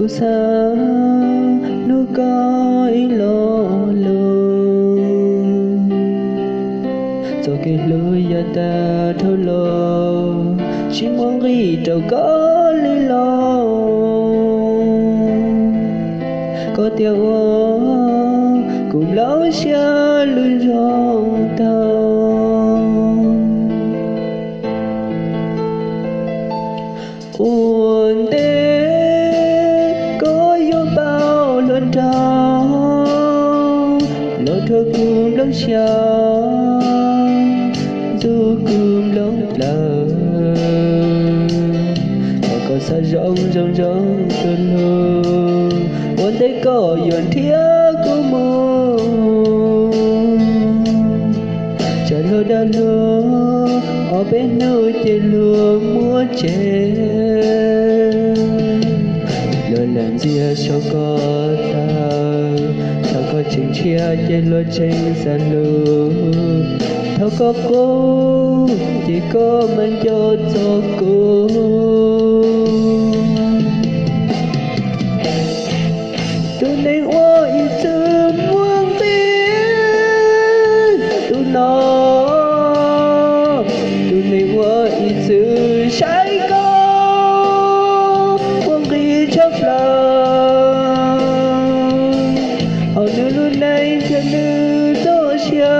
Kuv xav hlub koj ib lo lus, txoj kev hlub yog tag dhau los, tsis muaj nqis rau koj li los. Koj tias ua kuv nplooj siab lwj zoo tag. Ua ntej koj yuav pauj hluas nraug los rhuav kuv nplooj siab, ntxub kuv nplooj plawv. Thov koj xav zoo zoo zoo tus hlub, ua ntej koj yuav nrhiav kuv mus. Tsam luag dag luag, ob peb hnub ces luag muab tseg. Luag lam ntxias saum koj tag, thaum koj tseem ntshiab ces luag tseem xav hlub. Thaum koj qub ces koj mam nco txog kuv. Tus neeg uas ib txwm muaj nqis, tus no, tus neeg uas ib txwm saib koj muaj nqis tshaj plaws. Hauv nws lub neej thiab nws txoj sia,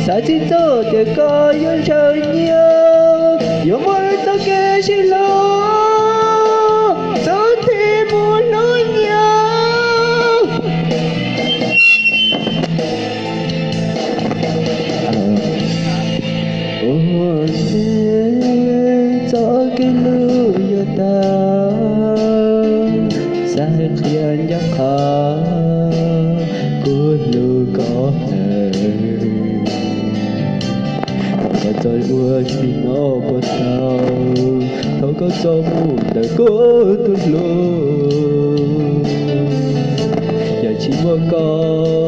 xav tsis txog tias koj yuav ntshaw nyiam, yuav muaj txoj kev sib hlub, txoj kev mus hlub nyiam. Ua ntej txoj kev hlub yuav tag, xav hais qhia ncaj qha kuv hlub koj heev. Thov koj txhob ua tsis no puas tau, thov koj txhob mus ntawm kuv tus hlub. Yog tsis muaj koj